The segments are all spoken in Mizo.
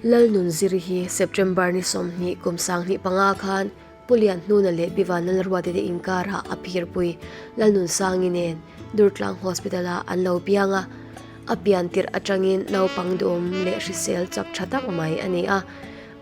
Lalnunziri hi September ni 20 kum 2005 khan Pu Lianhnuna leh Pi Vanlalruati te inkarah a phirpui Lalnunsangi nen Durtlang Hospital-ah an lo piang a. A pian tirh atangin naupang duhawm leh hrisel chak tha tak mai a ni a.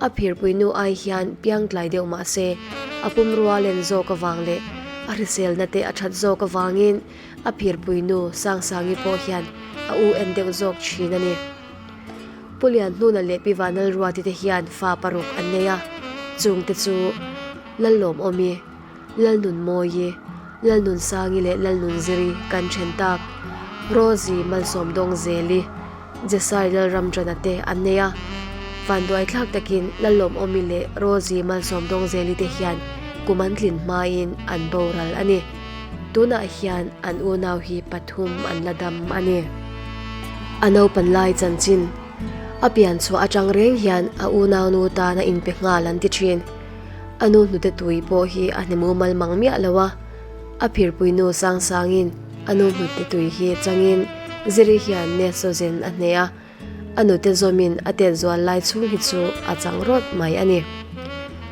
A phirpui nu ai hian piang tlai deuh mah se, a pumrua len zawk avang leh a hriselna te a that zawk avangin a phirpui nu Sangsangi pawh hian a u en deuh zawk thin a ni. Pu Lianhnuna leh Pi Vanlalruati te hian fa paruk an nei a, chungte chu Lallawmawmi, Lalnunmawii, Lalnunsangi leh Lalnunziri kan then tak, Rosie Malsawmdawngzeli, Jesai Lalramchana te an nei a. Vanduaithlak takin Lallawmawmi leh Rosie Malsawmdawngzeli te hian kum an tlin hmain an boral a ni. Tunah hian an unau hi pathum an la dam a ni. A naupan lai chanchin a pian chhuah atang reng hian a unaunu tan a inpe nghal an ti thin. A nu hnute tui pawh hi a hne mumal mang miah lo a, a phirpui nu Sangsangin a nu hnute tui hi changin Ziri hian Nesawzen a hne a, a nute zawmin a tet zual lai chhung hi chu a chang rawt mai a ni.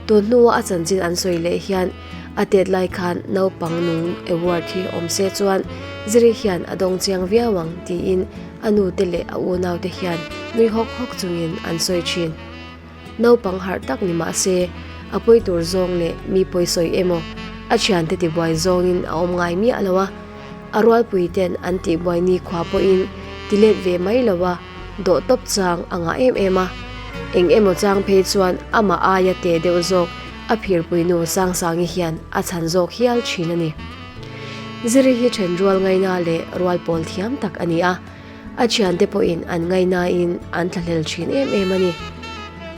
Tun hnua a chanchin an sawi leh hian a tet lai khan naupang nung award hi awm se chuan Ziri hian a dawng chiang viau ang tiin a nute leh a unaute hian nui hawk hawk chungin an sawi thin. Naupang harh tak ni mah se, a pawi tur zawng leh mi pawisawi emaw a thiante tibuai zawngin a awm ngai miah lo a, a rualpui ten an tihbuai nikhua pawhin ti let ve mai lo a, dawh tawp chang a ngah em em a. Eng emaw chang phei chuan amah aia teh deuh zawk a phirpui nu Sangsangi hian a chhan zawk hial thin a ni. Ziri hi then rual ngaina leh rual pawl thiam tak a ni a. A thiante pawhin an ngaihnain an thlahlel thin em em a ni.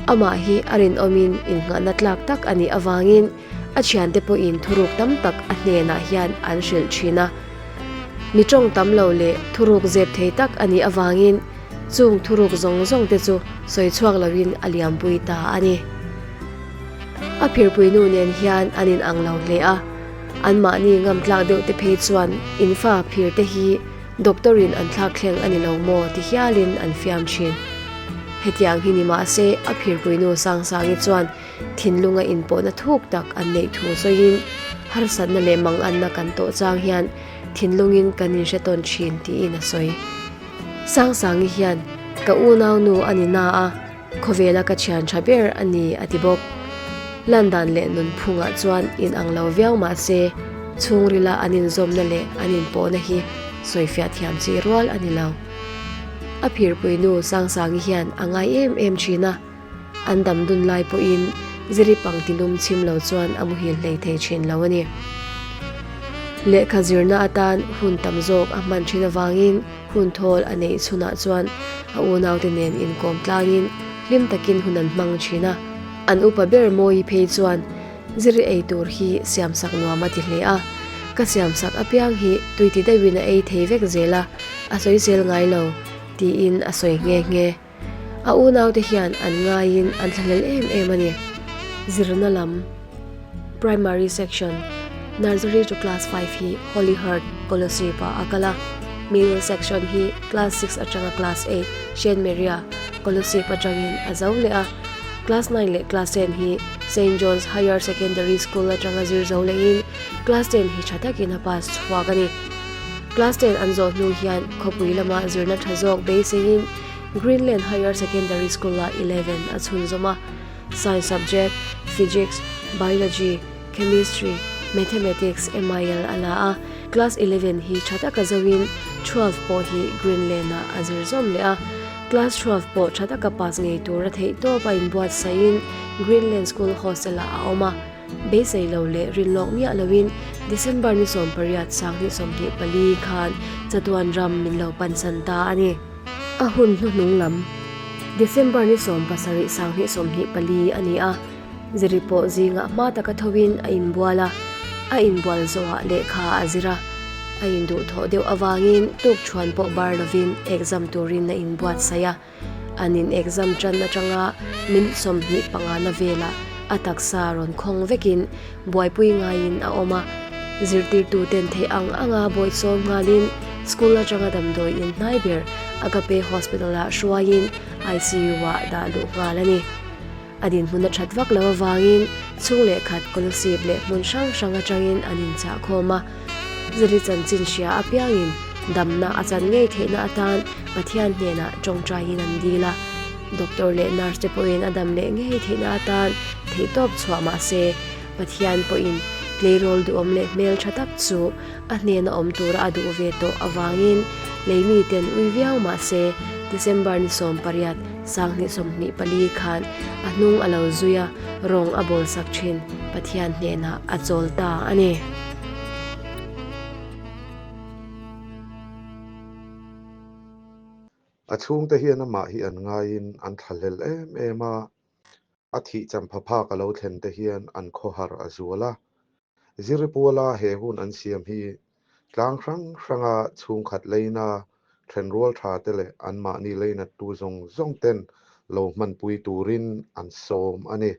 Amah hi a rinawmin innghahna tlak tak a nih avangin a thiante pawhin thuruk tam tak a hnenah hian an hrilh thin a. Mi tawng tam lo leh thuruk zep thei tak a nih avangin chung thuruk zawng zawng te chu sawi chhuak loin a liampui ta a ni. A phirpui nu nen hian an inang lo hle a, anmahni ngamtlak deuh te phei chuan infa phir te hi Doctor in an thlak thleng a ni lo maw ti hialin an fiam thin. Hetiang hi ni mah se a phirpuinu Sangsangi chuan thinlunga inpawhna thuk tak an neih thu sawiin harsatna leh manganna kan tawh chang hian thinlungin kan inhre tawn thin tiin a sawi. Sangsangi hian ka unaunu a ni na a, Khawvela ka thian tha ber a ni a ti bawk. Landan leh nunphungah chuan inang lo viau mah se, chhungrila an inzawmna leh an inpawhna hi sawifiah thiam chi rual a ni lo. A phirpui nu Sangsangi hian a ngai em em thin a, an dam dun lai pawhin ziri pangti lum chhim lo chuan a muhil hlei thei thin lo a ni. Lehkha zirna atan hun tam zawk a hman thin avangin, Hun thawl a neih chhunah chuan a unaute nen inkawm tlangin hlim takin hun an hmang thin a. An upa ber Mawi phei chuan ziri ei tur hi siamsak nuam a ti hle a, Ka siamsak apiang hi tui ti deuhin a ei thei vek zel a, a sawi zel ngai lo, tiin a sawi nghe nghe. A unaute hian an ngaiin an thlahlel em em a ni. Zirna lam, Primary Section, Nursery to Class 5 hi Holy Heart, Kolosip-ah a kal a. Middle Section hi Class 6 atanga Class 8 Saint Maria, Kolosip atangin a zo leh a. Class 9 leh Class 10 hi Saint John's Higher Secondary School atanga zir zo lehin Class 10 hi tha takin a pass chhuak a ni. Class 10 an zawh hnu hian khawpui lama zirna tha zawk beiseiin Greenland Higher Secondary School-ah 11 a chhunzawm a, Science subject, Physics, Biology, Chemistry, Mathematics, MIL a la a, Class 11 hi tha taka zoin 12 pawh hi Greenland-ah a zir zawm leh a, Class 12 pawh tha taka pass ngei tura theihtawp a inbuatsaihin Greenland School Hostel-ah a awm a. Beisei lo leh rinlawk miah loin December ni 18 2024 khan chatuan ram min lo pansan ta a ni. A hun hnuhnung lam December ni 17 2024 a ni a, Ziri pawh zingah hma taka thoin a inbual a, a inbual zawhah lehkha a zir a, a induhthawh deuh avangin tukṭhuan pawh bar lovin exam turin a inbuatsaih a. An in exam tan atanga minute 25 na velah a taksa rawn khawng vekin buaipui ngaiin a awm a. Zirtirtu ten theih ang anga bawihsawm nghalin school atanga damdawi in hnai ber Agape Hospital ah hruaiin ICU-ah dah luh nghal a ni. A dinhmun a that vak lo avangin chhung leh khat Kolasib leh hmun hrang hrang atangin an inchah khawm a. Ziri chanchin hria apiangin damna a chan ngei theihna atan Pathian hnenah tawngtaiin an dil a. Doctor leh nurse te pawhin a dam leh ngei theihna atan theihtawp chhuah mah se Pathian pawhin tleirawl duhawm leh hmel tha tak chu a hnena awm tura a duh ve tawh avangin lei miten ui viau mah se December ni 18, 2024 khan a hnung a lo zui a, rawng a bawlsak thin Pathian hnenah a chawl ta a ni. A chhungte hian amah hi an ngaiin an thlahlel em em a, A thih champha phak a lo thlen te hian an khawhar a zual a. Ziripuala he hun an siam hi tlang hrang hranga chhungkhat leina thenrual tha te leh anmahni leinattu zawng zawng ten lo hmanpui turin an sawm a ni.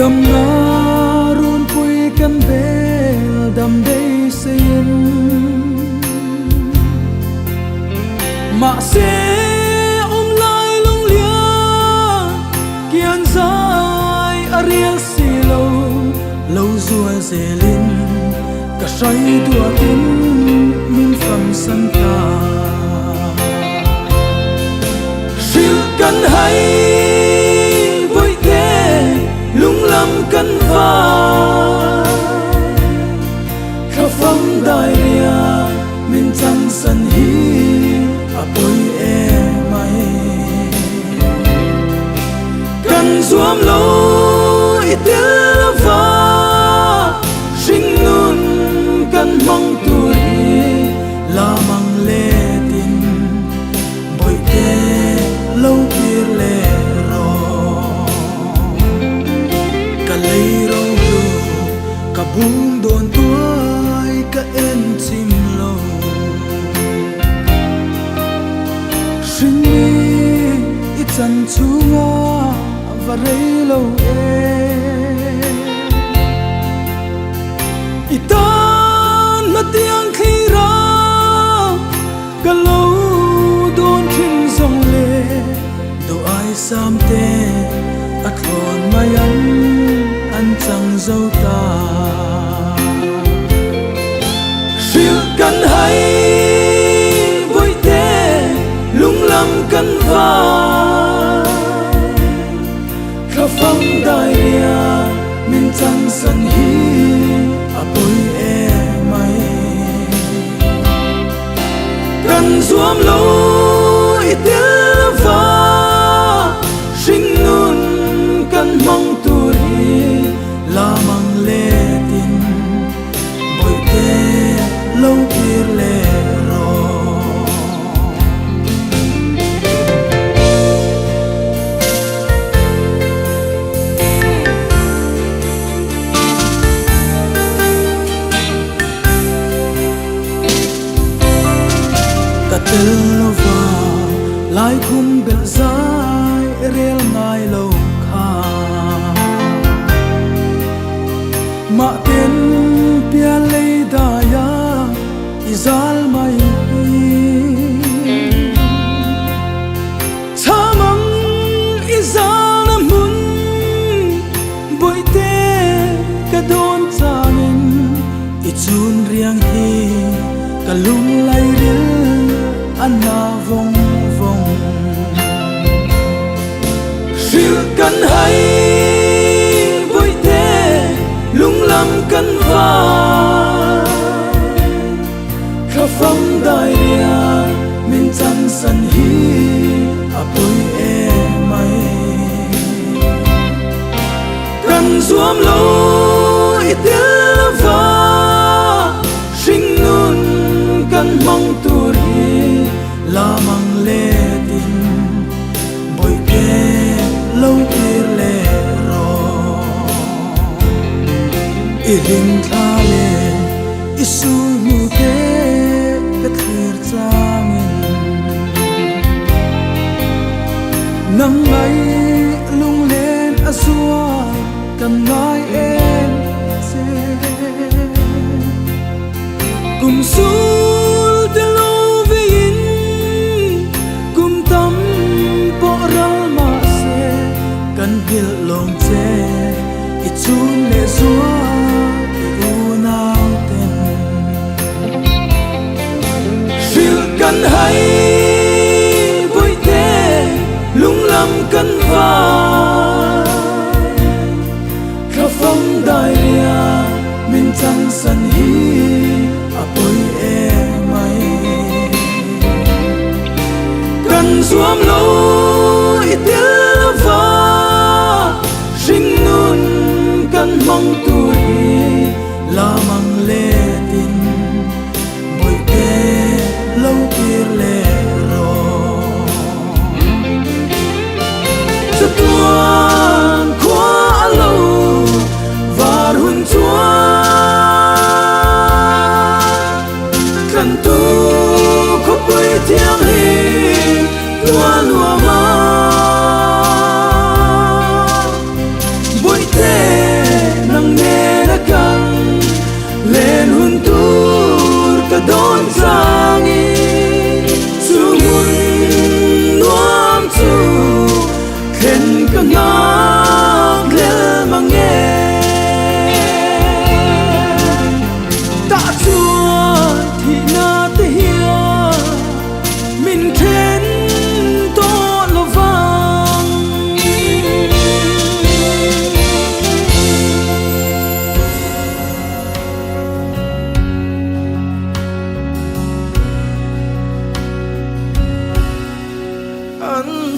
Damna runpui kan bel dam beiseiin Mahse awm lai lunglian kian zai a rial si lo Lo zual zelin ka hrai duatin min famsan ta. Hrilh kan hai Bawihte lunglam kan vai Thlafam dairia min changsan hi a pawi em mai. Kan zuam lo i tel lova hringnun kan hmang tur hi lamang letin bawihte lo kir leh rawh. Ka lei ro hlu ka bung dawn tuai ka en chim lo. Hringmi i chan chhunga va rei lo e. I tan hmatiang thlir a ka lo dawn thin zawng le duh ai sam te a thlawn mai ang an chang zo ta. Hrilh kan hai Bawihte lunglam kan vai Thlafam dairia min changsan hi a pawi em mai. Kan zuam lo i tel lova hringnun kan hmang tur hi lamang letin Bawihte lo kir leh rawh. Ka tel lova laikhum belh zai rel ngai lo kha. Mah ten pial lei dai a i zal mai hi. Chamang i zal na hmun Bawihte ka dawn changin i chun riang hi ka lunglai ril a na vawng vawng. Hrilh kan hai Bawihte lunglam kan vai Thlafam dairia min changsan hi a pawi em mai. Kan zuam lo i tel lova hringnun kan hmang tur hi lamang letin Bawihte lo kir leh rawh. I hlimthla leh i sul hnu te ka thlir changin Nang ngai lunglen a zual kan ngai em che. Kum sul te lo veiin kum tam pawh ral mah se kan nghilh lawng che i chun leh zual i unau ten. Hrilh kan hai Bawihte lunglam kan vai.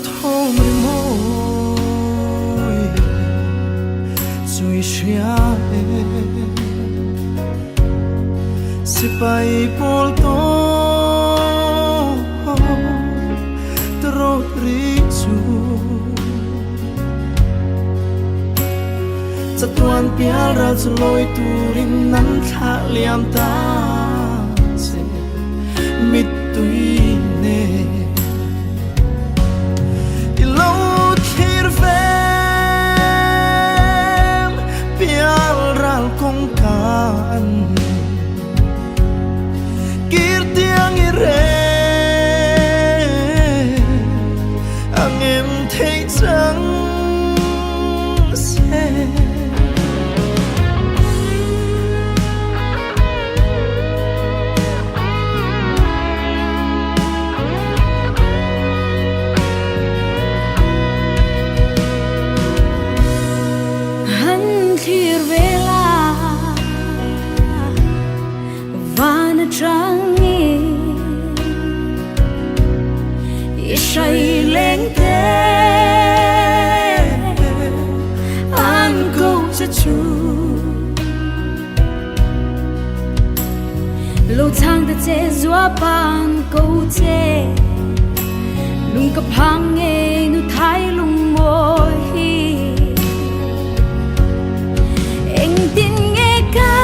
Thawm ri mawi chu i hria e. Sipai pawl tawp trawt ri chu. Chatuan pial ral chu lawi turin an thlah liam ta che mittui nen. I lo thlir vem pial ral kawngka an kir tiang i reng ang em thei chang se. Han thlir vela van atangin i hrai leng te an ko che chu. Lo chang ta che zua pan ko che lung ka phang nge nu thai lung mawi hi eng tin nge ka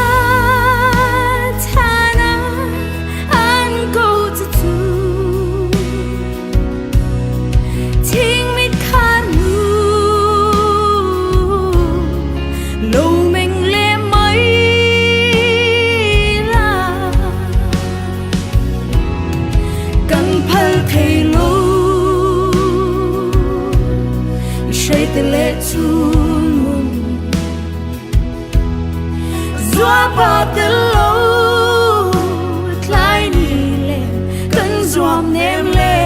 thana an ko che chu thing mit khar nu lo meng le mai la kan phal thei lo i hre te le chun mun zua pa te lo tlai ni le kan zuam nem le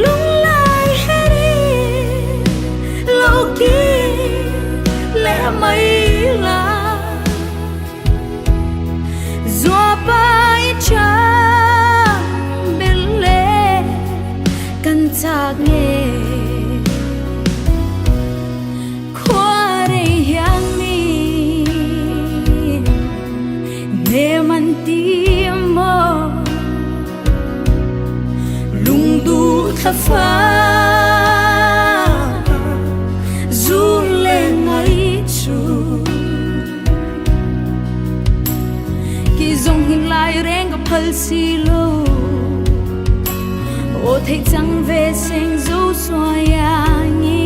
lung lai heri lo ki le mai la zua pa i cha bel le kan chak nge khua rei hian mi ne man ti mo lung du thla fa zu le ngai chu ki zong hin lai reng ka phal si lo o thei chang ve seng zo xoa nge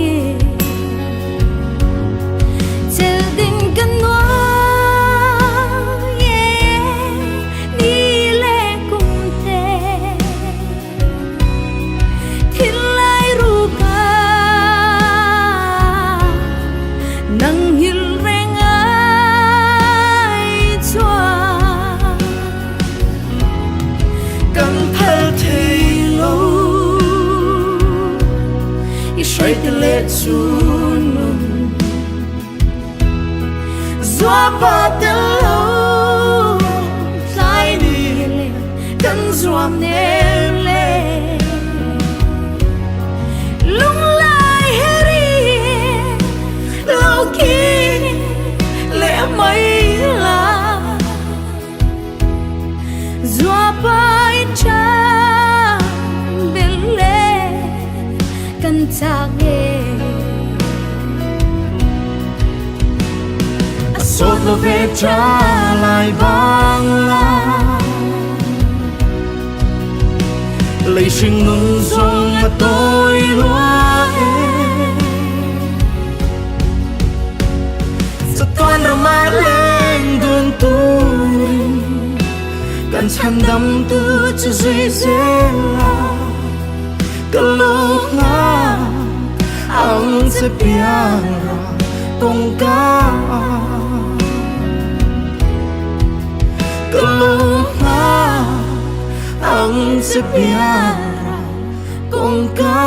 chel ding kan nuam yeah ni le kum te thil lai ru ka nang hil reng ai chuan Kan phal thei lo i hrai te le chun mun zua pa te lo tlai ni le kan zuam nem le lung lai heri lo ki le mai la zua pa i cha bel le kan chak nge sot lo ve cha lai bang la lấy sinh nun zong a tôi lúa sa tuan rama leng dun turin kan chan dam tu chu zui zela ka lo nga ang che piang ra tong ka ka lo nga ang che piang ra tong ka.